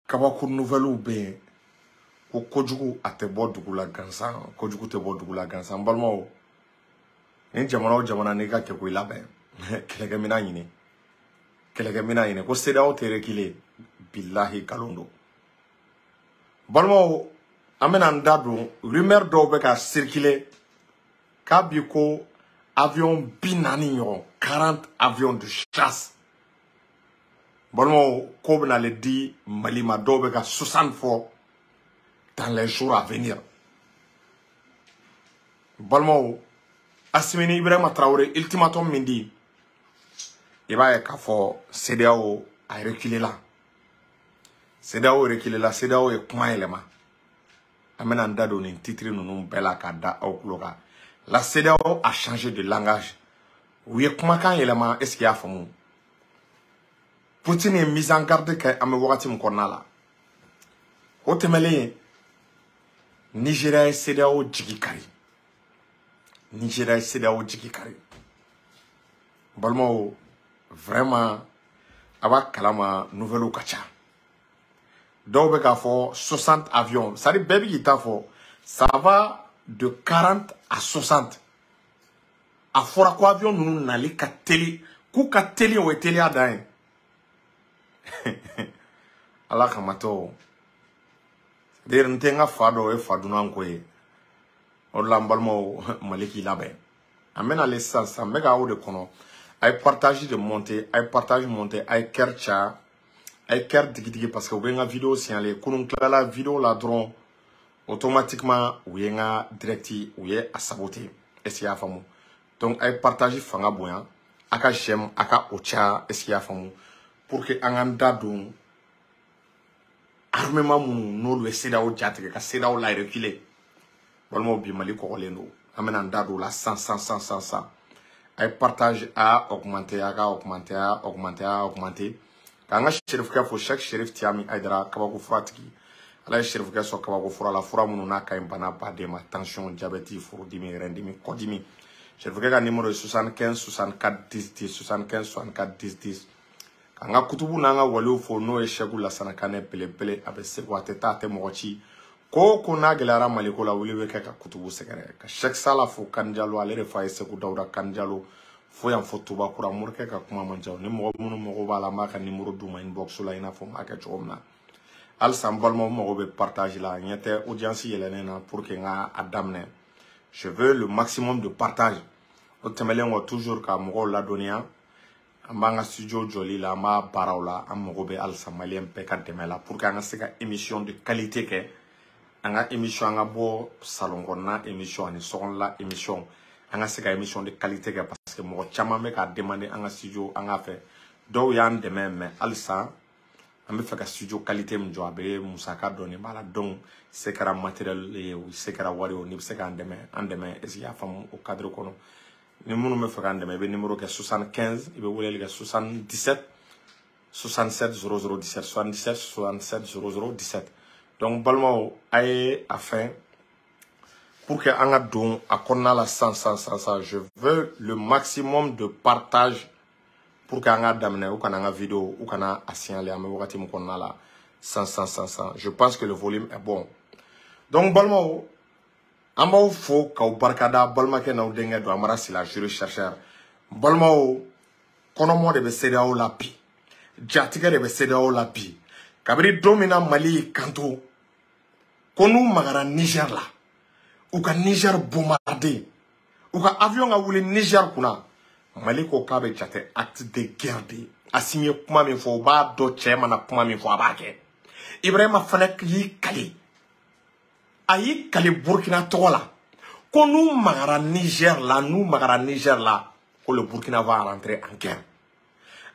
Kabako nouvelle bɛ yen ko kojugu a tɛ bɔ dugu la gansan, kojugu tɛ bɔ dugu la gansan. N balimaw, ni jamana o jamana n'i ka kɛ ko i labɛn, kɛlɛkɛminɛn ɲini, kɛlɛkɛminɛn ɲini. Ko CEDEAO tɛ reculer, bilahi nkalon don. Balimaw, an bɛna an da don rumeur dɔw bɛ ka circuler k'a bi ko avion 40 ɲɔgɔn, 40 avions de chasse, balimaw, ko bɛna ale di Mali ma. Dɔw bɛ ka 60 fɔ dans les jours à venir. Balimaw, Assimi ni Ibrahima Traoré ultimatum min di, i b'a ye k'a fɔ CEDEAO a reculé la, CEDEAO reculé la, CEDEAO ye kuma yɛlɛma. An bɛna an da don nin titre ninnu bɛɛ la k'a da aw tulo kan. La CEDEAO a changé de langage, u ye kumakan yɛlɛma. Est ce que i y'a faamu? Poutine ye mise en garde kɛ an bɛ wagati min kɔnɔna la. O tɛmɛlen, Nigéria ye CEDEAO jigi kari, Nigéria ye CEDEAO jigi kari. Balimaw, vraiment, a b'a kalama, nouvelle ka ca. Dɔw bɛ k'a fɔ 60 avions, c'est à dire bɛɛ bɛ k'i ta fɔ, ça va de 40 à 60. A fɔra ko avion ninnu nali ka teli, k'u ka teli, o ye teliya dan ye. Ala kama tɔ, c'est à dire n tɛ n ka fa dɔn, o ye fa dunan ko ye. O de la, n balimaw, Mali k'i labɛn. An bɛna ale sisan sisan, n bɛ k'aw de kɔnɔ. A ye partage de monter, a ye partage monter, a ye cœur caya, a ye cœur digi digi, parce que u bɛ n ka vidéo signaler. Kunun tilala vidéo la dɔrɔn, automatiquement u ye n ka direct, u ye a saboter. Est ce que i y'a faamu? Donc a ye partage fanga bonya, a ka j'aime, a ka o caya. Est ce que i y'a faamu? Pour que an k'an da don armement minnu n'olu ye CEDEAO jatigɛ ka CEDEAO la reculer. Balimaw, bi Mali kɔgɔlen don, an bɛna an da don o la san san san san san. A ye partage, a y'a augmenter, a ka augmenter, a y'a augmenter, a y'a augmenter. K'an ka serifukɛ fo, Cheikh Cherif Tiami Aidara, kabako furatigi. Ala ye serifukɛ sɔn kabako fura la, fura minnu n'a ka ɲi bana baden ma: tension, diabète, furudimi, rɛndimi, kɔdimi. Serifukɛ ka numéro ye 75 64 10 10, 75 64 10 10. K'an ka kutubu n'an ka waliw fo, n'o ye Sɛku Lasana Kanɛ belebele, a bɛ segu, a tɛ taa, a tɛ mɔgɔ ci. Ko o ko n'a gɛlɛyara Maliko la, wuli bɛ kɛ ka kutubu sɛgɛrɛ. Ka Sɛki Sala fo, Kanjalo, ale de fa ye Segu Dawuda Kanjalo fo yan fo Tubakura. Morikɛ ka kuma man ca. Ni mɔgɔ minnu mago b'a la, an b'a ka numéro d'u ma inbox la, i n'a fɔ n b'a kɛ cogo min na. Halisa, n balimaw, mago bɛ partage la. Ɲɛ tɛ audience yɛlɛnnen na pour que n ka a daminɛ. Je veux le maximum de partage. O tɛmɛnen kɔ, toujours ka mɔgɔw ladɔnniya, an b'an ka studio jɔli la, an b'a baaraw la. An mago bɛ halisa maliyɛn bɛɛ ka dɛmɛ la pour que an ka se ka émission de qualité kɛ. An ka émission, an ka bɔ salon kɔnɔna émission ani sokɔnɔla émission, an ka se ka émission de qualité kɛ, parce que mɔgɔ caman bɛ k'a demander an ka studio an ka fɛ. Dɔw y'an dɛmɛ, mais halisa an bɛ fɛ ka studio qualité min jɔ, a bɛ musaka dɔɔni b'a la. Donc se kɛra matériel ye o, se kɛra wari ye o, n'i bɛ se k'an dɛmɛ, an dɛmɛ. Est ce que i y'a faamu? O cadre kɔnɔ, ni minnu bɛ fɛ k'an dɛmɛ, i bɛ numéro kɛ 75, i bɛ weleli kɛ 77 67 00 17, 77 67 00 17. Donc balimaw, a ye a fɛn pour que an ka don a kɔnɔna la sisan sisan sisan sisan. Je veux le maximum de partage pour que an ka daminɛ. U kana an ka vidéo, u kana a signaler an bɛ wagati min kɔnɔna la sisan sisan sisan sisan. Je pense que le volume est bon. Donc balimaw, an b'aw fo k'aw barikada. Balimakɛ n'aw denkɛ don, Amara Sila, juriste chercheur. Balimaw, kɔnɔmɔ de bɛ CEDEAO la bi, jatigɛ de bɛ CEDEAO la bi. Kabini don min na Mali y'i kanto ko n'u magara Niger la, u ka Niger bombarder, u ka avion ka wuli Niger kunna, Mali ko k'a bɛ jate acte de guerre de ye. Assimi ye kuma min fɔ, u b'a dɔn cɛ mana kuma min fɔ, a b'a kɛ. Ibrahima fana y'i kali, a y'i kali Burkina tɔgɔ la ko n'u magara Niger la, n'u magara Niger la, ko le Burkina va rentrer en guerre.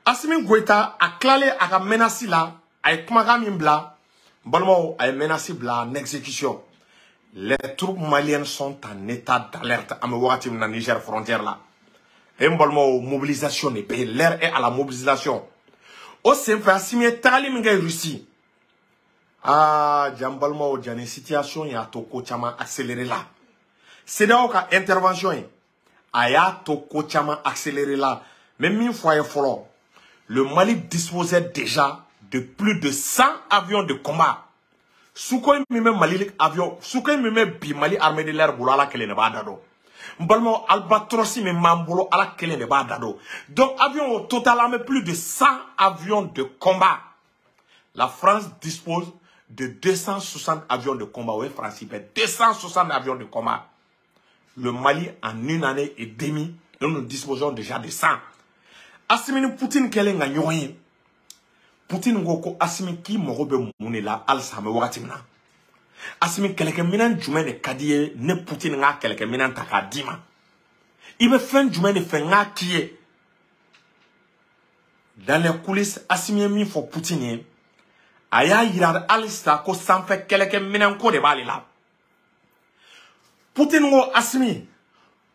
Assimi Goïta a tilalen a ka menace la, a ye kumakan min bila, n balimaw, a ye menace bila en exécution. Les troupes maliennes sont en état d'alerte an bɛ wagati min na Niger frontière la. E n balimaw, mobilisation de bɛ yen, l'heure est à la mobilisation. O senfɛ, Assimi ye tagali min kɛ Russie, aa ja, n balimaw, ja ni situation y'a to ko caman accéléré la. CEDEAO ka intervention ye, a y'a to ko caman accéléré la. N bɛ min fɔ a ye fɔlɔ, le Mali disposait déjà de plus de 100 avions de combat. Sukhoi min bɛ Mali avion, Sukhoi min bɛ bi Mali armée de l'air bolo, Ala kelen de b'a da dɔn. N balimaw, Albatros min b'an bolo, Ala kelen de b'a da dɔn. Donc avion au total, an bɛ plus de 100 avions de combat. La France dispose de 260 avions de combat. O ye Faransi bɛɛ 260 avions de combat. Le Mali, en une année et demie, nous nous disposons déjà de 100. Assimi ni Poutine kɛlen ka ɲɔgɔn ye, Poutine ko ko Assimi k'i mago bɛ mun de la halisa an bɛ wagati min na? Assimi, kɛlɛkɛminɛn jumɛn de ka di ye ne Poutine k'a kɛlɛkɛminɛn ta k'a d'i ma? I bɛ fɛn jumɛn de fɛ n k'a k'i ye? Dans les coulisses, Assimi ye min fɔ Poutine ye, a y'a yira halisa ko sanfɛ kɛlɛkɛminɛn ko de b'ale la. Poutine ko Assimi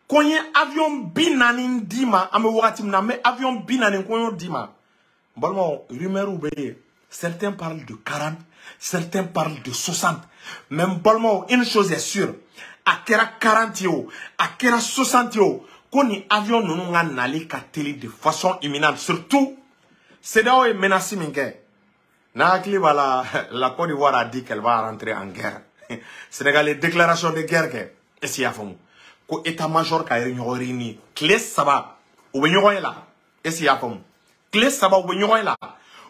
ko n ye avion 40 d'i ma, an bɛ wagati min na, n bɛ avion 40 ko n y'o d'i ma. N balimaw, rumeur bɛ yen, certains parlent de 40, certains parlent de 60, mais n balimaw, une chose est sûre, a kɛra 40 ye o, a kɛra 60 ye o, ko nin avion ninnu ka nali ka teli de façon imminente. Surtout CEDEAO ye menace min kɛ, n'a hakili b'a la, la Côte d'Ivoire a dit qu'elle va rentrer en guerre. Sénégal ye déclaration de guerre kɛ. Est-ce que i y'a faamu ko état-major ka ɲɔgɔn réuni tile 3, u bɛ ɲɔgɔn ye la? Est-ce que i y'a faamu, tile 3 u bɛ ɲɔgɔn ye la,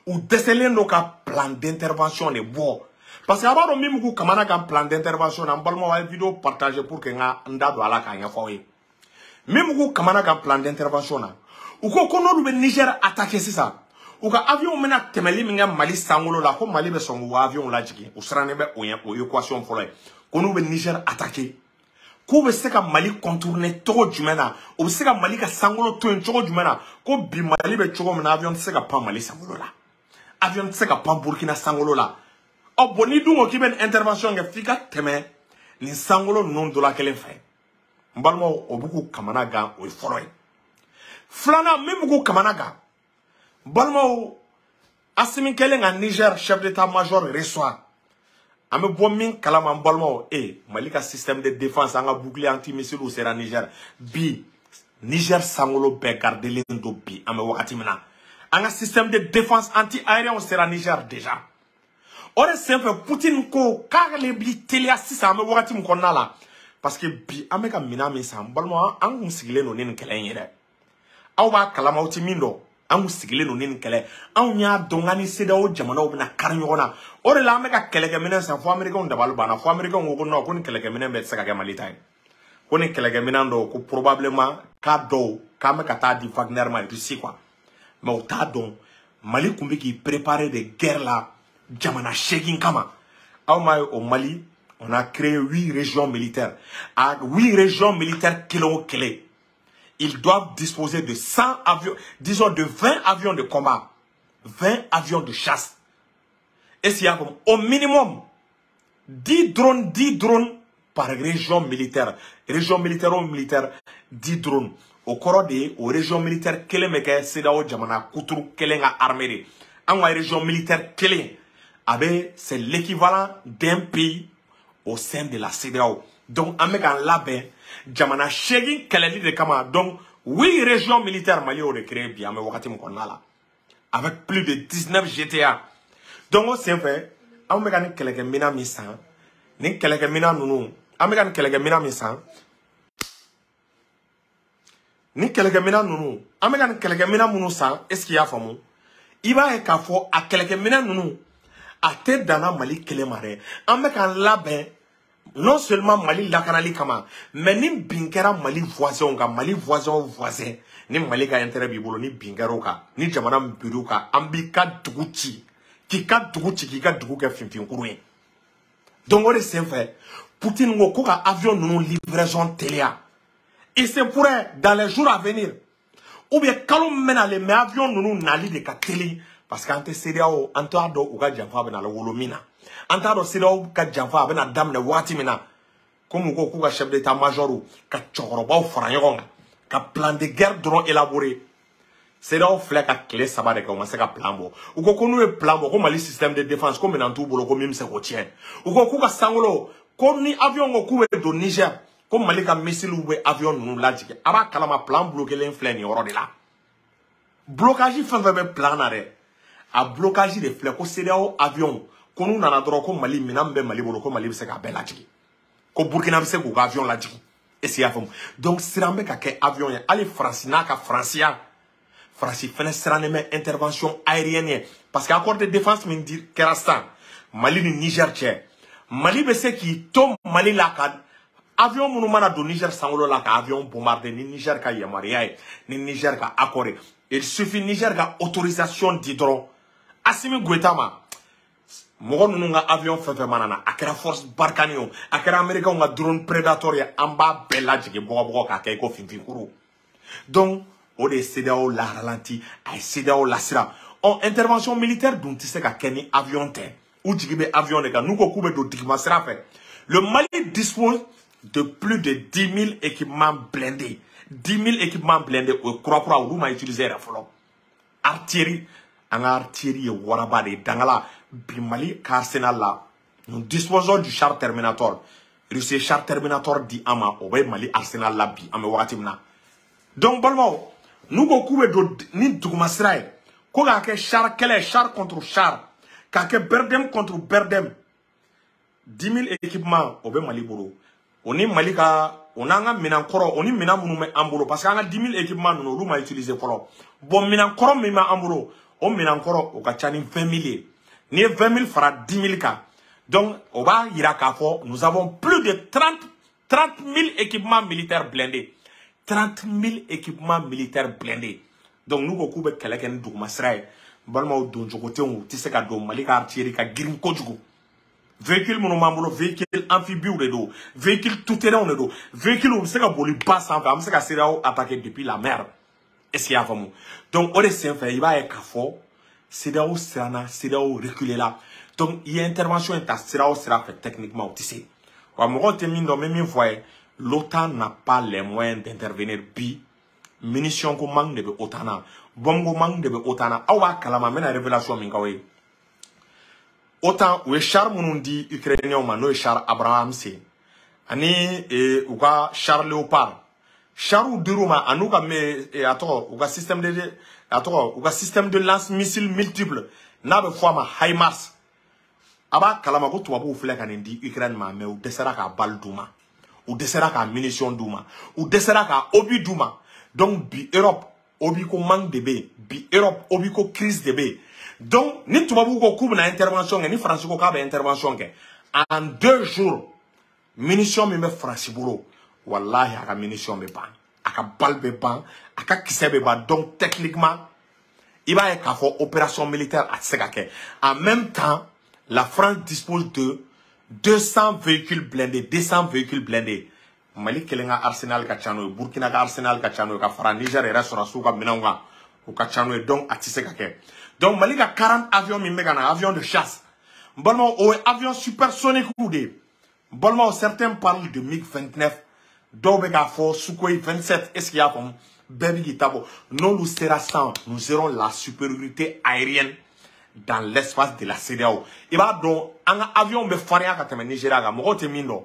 u dɛsɛlen don ka plan d'intervention de bɔ, parce que a b'a dɔn min bɛ k'u kamana kan plan d'intervention na. N balimaw, a ye vidéo partager pour que n ka n da don a la k'a ɲɛfɔ aw ye min bɛ k'u kamana kan plan d'intervention na. U ko ko n'olu bɛ Niger attaquer sisan, u ka avion bɛna tɛmɛli min kɛ Mali sankolo la, ko Mali bɛ sɔn k'u ka avion lajigin. U sirannen bɛ o ɲɛ, o équation fɔlɔ ye ko n'u bɛ Niger attaquer, k'u bɛ se ka Mali contourner cogo jumɛn na, u bɛ se ka Mali ka sankolo to yen cogo jumɛn na, ko bi Mali bɛ cogo min na, avion tɛ se ka pan Mali sankolo la, avion tɛ se ka pan Burkina sankolo la. Ɔ bon, n'i dun ko k'i bɛ nin intervention kɛ, f'i ka tɛmɛ nin sankolo ninnu dɔ la kelen fɛ. N balimaw, o bɛ k'u kamana gan, o ye fɔlɔ ye. Filanan min bɛ k'u kamana gan, balimaw, Assimi kɛlen ka Niger chef d'état-major reçoit, an bɛ bɔ min kalama, n balimaw, e Mali ka système de défense, an ka bouclier antimissile sera Niger. Bi Niger sankolo bɛɛ gardelen don. Bi an bɛ wagati min na, an ka système de défense anti-aérien sera Niger déjà. O de senfɛ, Poutine ko k'ale bi teliya sisan an bɛ wagati min kɔnɔna la, parce que bi an bɛ ka minɛn min san, n balimaw, an kun sigilen don ni nin kɛlɛ in ye dɛ. Aw b'a kalama, aw ti min dɔn, an kun sigilen don ni nin kɛlɛ. Anw y'a dɔn k'an ni CEDEAO jamanaw bɛna kari ɲɔgɔn na. O de la an bɛ ka kɛlɛkɛminɛn san fo Américains dabali banna, fo Américains ko ko non, ko nin kɛlɛkɛminɛn bɛɛ tɛ se ka kɛ Mali ta ye, ko nin kɛlɛkɛminɛn dɔw, ko probablement k'a dɔw k'an bɛ ka taa di Wagner ma, Russie quoi. Mais u t'a dɔn Mali kun bɛ k'i préparer de guerre la jamana 8 kama. Aw m'a ye, au Mali, on a créé huit régions militaires. À huit régions militaires kelen o kelen, ils doivent disposer de 100 avions, disons de 20 avions de combat, 20 avions de chasse. Et s'il y a comme au minimum 10 drones, 10 drones par région militaire. Région militaire ou militaire, 10 drones. O kɔrɔ de ye, o région militaire kelen bɛ kɛ CEDEAO jamana kuturu kelen ka armée de. An ka région militaire kelen, a bɛ, c'est l'équivalent d'un pays au sein de la CEDEAO. Donc an bɛ k'an labɛn jamana 8 kɛlɛli de kama. Donc huit régions militaires, Mali y'o de créé bi an bɛ wagati min kɔnɔna la, avec plus de 19 GTA. Donc o senfɛ, anw bɛ ka nin kɛlɛkɛminɛn min san, nin kɛlɛkɛminɛn ninnu, an bɛ ka nin kɛlɛkɛminɛn min san, nin kɛlɛkɛminɛn ninnu, an bɛ ka nin kɛlɛkɛminɛn minnu san, est ce que i y'a faamu? I b'a ye k'a fɔ a kɛlɛkɛminɛn ninnu, a tɛ danna Mali kelen ma dɛ. An bɛ k'an labɛn non seulement Mali lakanali kama, mais ni bin kɛra Mali voisinw kan, Mali voisin o voisin ni Mali ka intérêt b'i bolo, ni bin kɛra o kan, ni jamana min bir'u kan, an b'i ka dugu ci, k'i ka dugu ci, k'i ka dugu kɛ finfinkuru ye. Donc o de senfɛ, Poutine ko ko ka avion ninnu livraison teliya. Il se pourrait dans les jours à venir ou bien kalo min bɛna ale, mais avion ninnu nali de ka teli, parce que an tɛ CEDEAO, an t'a dɔn u ka janfa bɛna wolo min na, an t'a dɔn CEDEAO ka janfa a bɛna daminɛ waati min na. Komi u ko k'u ka chef d'état major ka cɛkɔrɔbaw fara ɲɔgɔn kan ka plan de guerre dɔrɔn élaborer. CEDEAO filɛ ka tile 3 de kɛ, u ma se ka plan bɔ. U ko ko n'u ye plan bɔ, ko Mali système de défense, ko minɛn t'u bolo ko min bɛ se k'o tiɲɛ. U ko k'u ka sankolo, ko ni avion ko k'u bɛ don Niger, ko Mali ka missile bɛ avion ninnu lajigin. A b'a kalama, plan bloqué filɛ nin yɔrɔ de la. Blocage fɛn fɛn bɛ plan na dɛ, A blocage de filɛ ko CEDEAO avion ko n'u nana dɔrɔn ko Mali minɛn bɛ Mali bolo ko Mali bɛ se k'a bɛɛ lajigin, ko Burkina bɛ se k'u ka avion lajigin. Est-ce que i y'a faamu? Donc siran bɛ ka kɛ avion ye. Hali Faransi n'a ka faransiya, Faransi fɛnɛ sirannen bɛ intervention aérienne ye, parce que accord de défense min di kɛra sisan Mali ni Niger cɛ, Mali bɛ se k'i to Mali la ka avion minnu mana don Niger sankolo la ka avion bombarder ni Niger ka yamaruya ye, ni Niger ka accord ye. Il suffit Niger ka autorisation di dɔrɔn Assimi Goïta ma, mɔgɔ ninnu ka avion fɛn fɛn mana na, a kɛra force Barkhane ye o, a kɛra américain ka drone Predator ye, an b'a bɛɛ lajigin bɔgɔbɔgɔ k'a kɛ i ko finfinkuru. Donc o de ye CEDEAO la ralenti, a ye CEDEAO lasira. Ɔ, intervention militaire dun tɛ se ka kɛ ni avion tɛ. U jigi bɛ avion de kan. N'u ko k'u bɛ don duguma sira fɛ, le Mali dispose de plus de 10 000 équipements blindés. 10 000 équipements blindés, o ye kura kura, olu ma utiliser yɛrɛ fɔlɔ. Artillerie, an ka artillerie ye waraba de ye. Dangala bi Mali ka arsenal la, nous disposons du char Terminator. Russie ye char Terminator di an ma, o bɛ Mali arsenal la bi an bɛ wagati min na. Donc balimaw, n'u ko k'u bɛ don ni duguma sira ye, ko k'a kɛ char kɛlɛ, char contre char, k'a kɛ BRDM contre BRDM, 10 000 équipements o bɛ Mali bolo, o ni Mali ka o n'an ka minɛn kɔrɔ, o ni minɛn minnu bɛ an bolo, parce que an ka 10 000 équipements ninnu, olu ma utiliser fɔlɔ. Bon, minɛn kɔrɔ min bɛ an bolo, o minɛn kɔrɔ o ka ca ni 20 000 ye. N'i ye 20 000 fara 10 000 kan, donc o b'a yira k'a fɔ nous avons plus de 30 000 équipements militaires blindés. 30 000 équipements militaires blindés. Donc n'u ko k'u bɛ kɛlɛ kɛ ni duguma sira ye, n balimaw, doncogo tɛ yen, u tɛ se ka don. Mali ka artillerie ka girin kojugu. Véhicule minnu b'an bolo, véhicule amphibie de don, véhicule tout terrain de don, véhicule u bɛ se ka boli ba sanfɛ, an bɛ se ka CEDEAO attaquer depuis la mer. Est-ce que i y'a faamu? Donc o de senfɛ, i b'a ye k'a fɔ CEDEAO siranna, CEDEAO reculé la. Donc i ye intervention in ta sira o sira fɛ, techniquement o tɛ se wa. Mɔgɔw tɛ min dɔn, n bɛ min fɔ a ye, l'OTAN n'a pas les moyens d'intervenir bi. Munition ko manque de bɛ OTAN na, bombe ko manque de bɛ OTAN na. Aw b'a kalama, n bɛna révélation min k'aw ye. OTAN, u ye char minnu di Ukrainiens ma, n'o ye char Abrams ye ani u ka char Léopard, charw dir'u ma an'u ka a tɔgɔ, u ka système de, a tɔgɔ, u ka système de lance missile multiple n'a bɛ fɔ a ma HIMARS. A b'a kalama ko tubabuw filɛ ka nin di Ukraine ma, mais u dɛsɛra k'a balle d'u ma, u dɛsɛra k'a munition d'u ma, u dɛsɛra k'a obus d'u ma. Donc bi Europe, obus ko manque de bɛ yen bi. Europe, obus ko crise de bɛ yen. Donc ni tubabuw ko k'u bɛna intervention kɛ, ni Faransi ko k'a bɛ intervention kɛ en 2 jours, munition min bɛ Faransi bolo, walahi, a ka munition bɛ ban, a ka balle bɛ ban, a ka kisɛ bɛ ban. Donc techniquement, i b'a ye k'a fɔ opération militaire a tɛ se ka kɛ. En même temps, la France dispose de 200 véhicules blindés, 200 véhicules blindés. Mali kelen ka arsenal ka ca n'o ye, Burkina ka arsenal ka ca n'o ye, ka fara Niger yɛrɛ sɔrɔsiw ka minɛnw kan, o ka ca n'o ye. Donc a tɛ se ka kɛ. Donc Mali ka 40 avions min bɛ ka na, avion de chasse, n balimaw, o ye avion supersonique de ye. N balimaw, certains parlent de MiG 29, dɔw bɛ k'a fɔ Sukhoi 27. Est ce que i y'a faamu? Bɛɛ bɛ k'i ta bɔ. N'olu sera sisan, nous aurons la supériorité aérienne dans l'espace de la CEDEAO. I b'a dɔn, an ka avion bɛ farinya ka tɛmɛ Nigéria kan. Mɔgɔw tɛ min dɔn,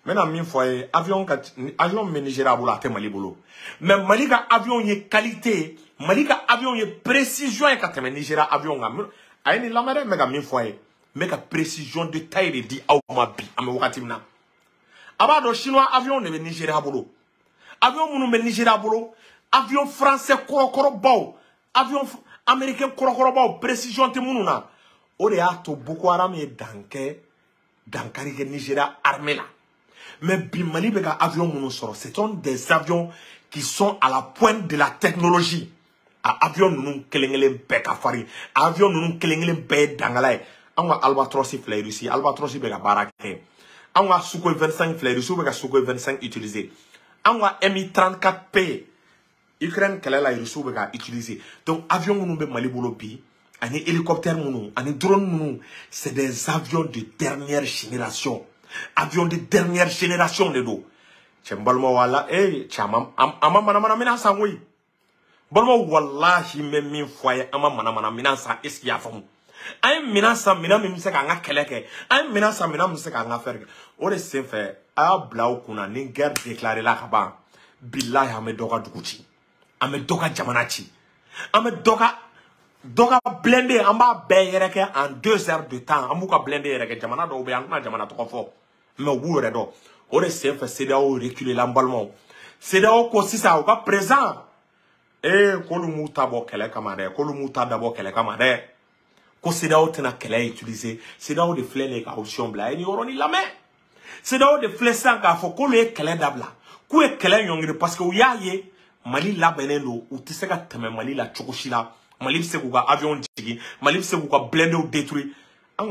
n bɛna min fɔ a ye, avion ka avion min bɛ Nigéria bolo, a tɛ Mali bolo. Mais Mali ka avion ye qualité ye, Mali ka avion ye précision ye ka tɛmɛ Nigéria avion kan. A ye nin lamɛn dɛ, n bɛ ka min fɔ a ye, n bɛ ka précision de taille de di aw ma bi. An bɛ wagati min na, a b'a dɔn, chinois avion de bɛ Nigéria bolo. Avion minnu bɛ Nigéria bolo, avion français kɔrɔkɔrɔbaw, avion américain kɔrɔkɔrɔbaw, précision tɛ minnu na. O de y'a to Boko Haram ye dan kɛ, dankari kɛ Nigéria armée la. Mais bi, Mali bɛ ka avion minnu sɔrɔ, ce sont des avions qui sont à la pointe de la technologie. A avion ninnu kelen kelen bɛɛ ka farin, a avion ninnu kelen kelen bɛɛ ye dangala ye. An ka Albatros filɛ, Russie Albatros bɛ ka baara kɛ. An ka Sukhoi 25 filɛ, Russie bɛ ka Sukhoi 25 utiliser. An ka Mi 34P, Ukraine kɛlɛ la, Russie bɛ ka utiliser. Donc avion minnu bɛ Mali bolo bi, ani hélicoptère minnu, ani drone minnu, c'est des avions de dernière génération, avions de dernière génération de don. Cɛ, n balimaw, ala cɛ, a ma manamana minɛn san koyi. Balimaw, walahi, n bɛ min fɔ a ye, an ma manamana minɛn san. Est ce que i y'a faamu? An ye minɛn san, minɛn min bɛ se k'an ka kɛlɛ kɛ. An ye minɛn san, minɛn min bɛ se k'an ka fɛn kɛ. O de senfɛ, a y'a bila aw kunna, ni guerre déclarée la ka ban, bilahi, an bɛ dɔ ka dugu ci, an bɛ dɔ ka jamana ci, an bɛ dɔ ka Dɔ ka blindé an b'a bɛɛ yɛrɛ kɛ en 2 heures de temps an b'u ka blindé yɛrɛ kɛ jamana dɔw bɛ yen an tɛna jamana tɔgɔ fɔ mais u b'u yɛrɛ dɔn o de sen fɛ CEDEAO reculé la n balimaw CEDEAO ko sisan u ka président k'olu m'u ta bɔ kɛlɛ kama dɛ k'olu m'u ta dabɔ kɛlɛ kama dɛ ko CEDEAO tɛna kɛlɛ utiliser CEDEAO de filɛ nin ye ka option bila a ye nin yɔrɔnin lamɛn CEDEAO de filɛ sisan k'a fɔ k'olu ye kɛlɛ dabila k'u ye kɛlɛ ɲɔngiri parce que u y'a ye Mali labɛnnen don u tɛ se ka tɛmɛ Mali la cogo si la Mali bɛ se k'u ka avion jigin Mali bɛ se k'u ka blindéw détruire an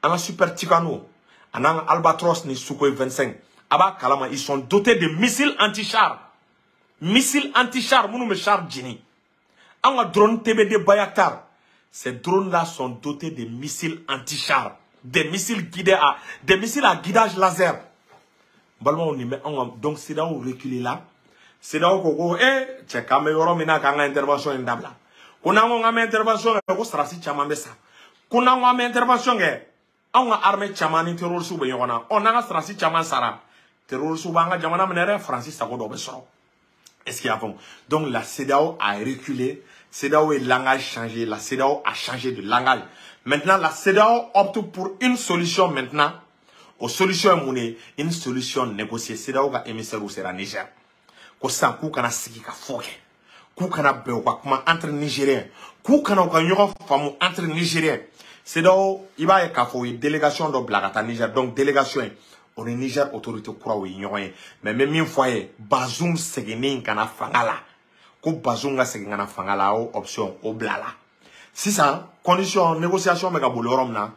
ka super Tucano a n'an ka Albatros ni Sukhoi 25 a b'a kalama ils sont dotés de missiles anti-char missiles anti-char minnu bɛ char jeni an ka drone TBD Bayraktar ces drones là sont dotés de missiles anti-char des missiles guidés à des missiles à guidage laser balimaw nin bɛ anw ka donc CEDEAO reculé la CEDEAO ko ko cɛ k'an bɛ yɔrɔ min na k'an ka intervention in dabila ko n'an ko k'an bɛ intervention kɛ ko sarasi caman bɛ sa ko n'an ko an bɛ intervention kɛ anw ka armée caman ni terroristes bɛ ɲɔgɔn na ɔ n'an ka sarasi caman sara terroristes b'an ka jamana minɛ dɛ Faransi sago dɔ bɛ sɔrɔ. Est-ce qu'il y a bon? Donc la CEDEAO a reculé, CEDEAO est langage changé, la CEDEAO a changé de langage. Maintenant la CEDEAO opte pour une solution maintenant. Aux solutions est une solution négociée. CEDEAO ka émissaire sera Niger. Ko san k'u kana sigi ka fɔ kɛ. K'u kana bɛn u ka kuma entre Nigériens. K'u kana u ka ɲɔgɔn faamu entre Nigériens. CEDEAO i b'a ye k'a fɔ u ye délégation dɔ bila ka taa Niger. Donc délégation in o ni Niger autorité kuraw ye ɲɔgɔn ye. Mais n bɛ min fɔ a ye Bazoum seginni ka na fanga la. Ko Bazoum ka segin ka na fanga la o option o bila la. Sisan condition négociation bɛ ka boli yɔrɔ min na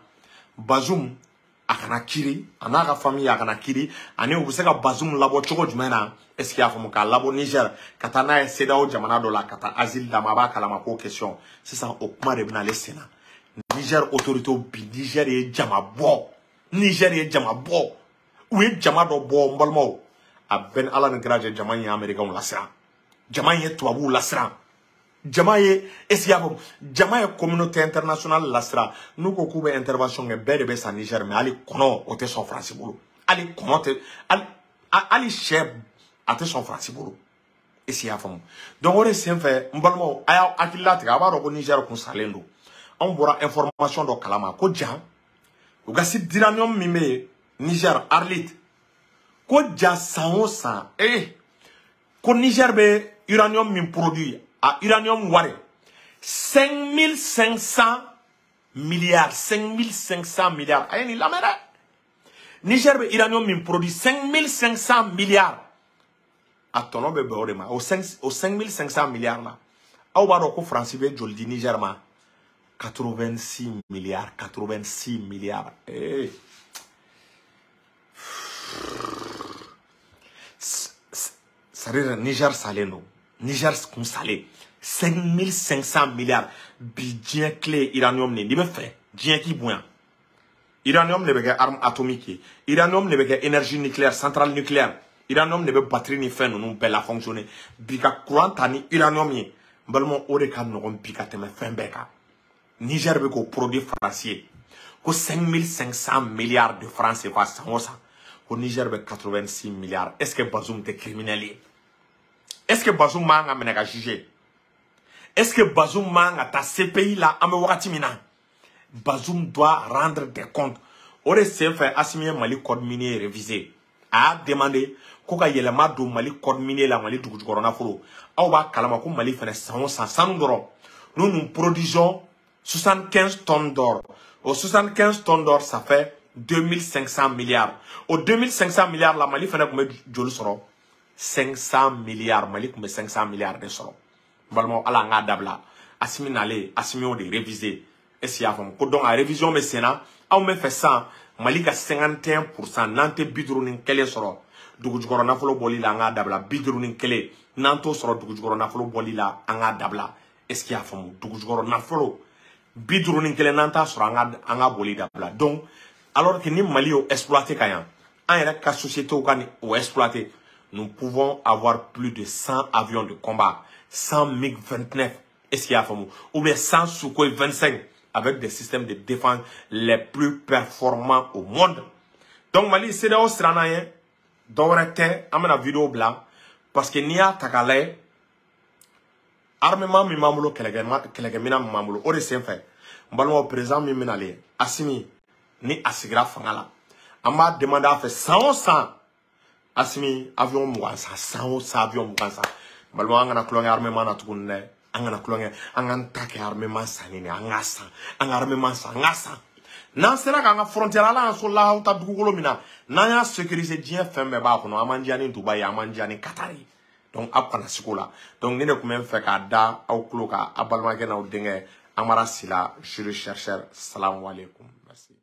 Bazoum a kana kiri a n'a ka famille a kana kiri ani u bɛ se ka Bazoum labɔ cogo jumɛn na est ce que y'a faamu k'a labɔ Niger ka taa n'a ye CEDEAO jamana dɔ la ka taa asile d'a ma a b'a kalama k'o question sisan o kuma de bɛna ale sen na Niger autorité bi Niger ye jama bɔ Niger ye jama bɔ u ye jama dɔ bɔ n balimaw a bɛɛ ni Ala ni kira cɛ jama in ye Américains lasiran jama in ye tubabuw lasiran jama ye est ce que y'a faamu jama ye communauté internationale lasira n'u ko k'u bɛ intervention kɛ bɛɛ de bɛ sa Niger mais hali kɔnɔ o tɛ sɔn Faransi bolo hali kɔnɔ tɛ hali sɛ a tɛ sɔn Faransi bolo est ce que y'a faamu donc o de senfɛ n balimaw a y'aw hakili latigɛ a b'a dɔn ko Niger kun salen don anw bɔra information dɔ kalama ko ja u ka site d'uranium min bɛ yen Niger Arlit ko ja san o san ko Niger bɛ uranium min produit a uranium wari 5500 milliards 5500 milliards a ye nin lamɛn dɛ Niger bɛ uranium min produit 5500 milliards a tɔnɔ bɛ bɛn o de ma o 5500 milliards la aw b'a dɔn ko Faransi bɛ joli di Niger ma 86 milliards 86 milliards c'est-à-dire Niger salen don Niger kun salen 5500 milliards bi diɲɛ clé uranium ne n'i bɛ fɛ diɲɛ k'i bonya uranium de bɛ kɛ arme atomique ye uranium de bɛ kɛ énergie nucléaire centrale nucléaire uranium de bɛ batterie ni fɛn ninnu bɛɛ la fonctionner bi ka courant ta ni uranium ye n balimaw o de ka nɔgɔn bi ka tɛmɛ fɛn bɛɛ kan Niger bɛ k'o produit Faransi ye ko 5500 milliards de francs CFA san o san ko Niger bɛ 86 milliards est ce que Bazoum tɛ criminel ye est ce que Bazoum man ka minɛ ka juger est ce que Bazoum man ka taa CPI la an bɛ wagati min na Bazoum doit rendre des comptes o de senfɛ Assimi ye Mali code minier révisé a y'a demandé ko ka yɛlɛma don Mali code minier la Mali dugujukɔrɔ nafolo aw b'a kalama ko Mali fɛnɛ san o san sanu dɔrɔn nous nous produisons 75 tonnes d'or au 75 tonnes d'or ça fait 2500 milliards au 2500 milliards la Mali fɛnɛ tun bɛ joli sɔrɔ 500 milliards Mali tun bɛ 500 milliards de sɔrɔ n balimaw ala an k'a dabila Assimi nalen Assimi y'o de réviser est ce que i y'a faamu ko donc a révision bɛ sen na anw bɛ fɛ sisan Mali ka 51% n'an tɛ 51 sɔrɔ dugujukɔrɔ nafolo bɔli la an k'a dabila 51 n'an t'o sɔrɔ dugujukɔrɔ nafolo bɔli la an k'a dabila est ce que i y'a faamu dugujukɔrɔ nafolo 51 n'an t'a sɔrɔ an ka boli dabila donc alors que ni Mali y'o exploité ka ɲa an yɛrɛ ka société ka ni o exploité nous pouvons avoir plus de 100 avions de combat 100 MiG-29 est-ce qu'il y a faamu ou bien 100 Sukhoi 25 avec des systèmes de défense les plus performants au monde. Donc Mali CEDEAO siranna ye dɔwɛrɛ tɛ an bɛna vidéo bila parce que n'i y'a ta k'a lajɛ Armement min b'an bolo, kɛlɛkɛminɛn min b'an bolo, o de senfɛ n balimaw, président min bɛna ale Assimi ni a sigira fanga la, an b'a demander a fɛ san o san Assimi avion 20 san, san o san avion 20 san. N balimaw, an kana tulonkɛ armement na tuguni dɛ, an kana tulonkɛ, an k'an ta kɛ armement sanni de, an k'a san, an ka armement san, an k'a san. N'an sera k'an ka frontière, ala y'an so lahaw ta dugukolo min na, n'an y'a sécuriser, diɲɛ fɛn bɛɛ b'a kɔnɔ. An m'an diya ni Dubaï ye, an m'an diya ni Qatar ye. Donc aw kana sigi o la. Donc ni de tun bɛ n fɛ k'a da aw tulo kan, aw balimakɛ n'aw denkɛ Amara Sila, jury chercheur. Salamu aleykum, merci.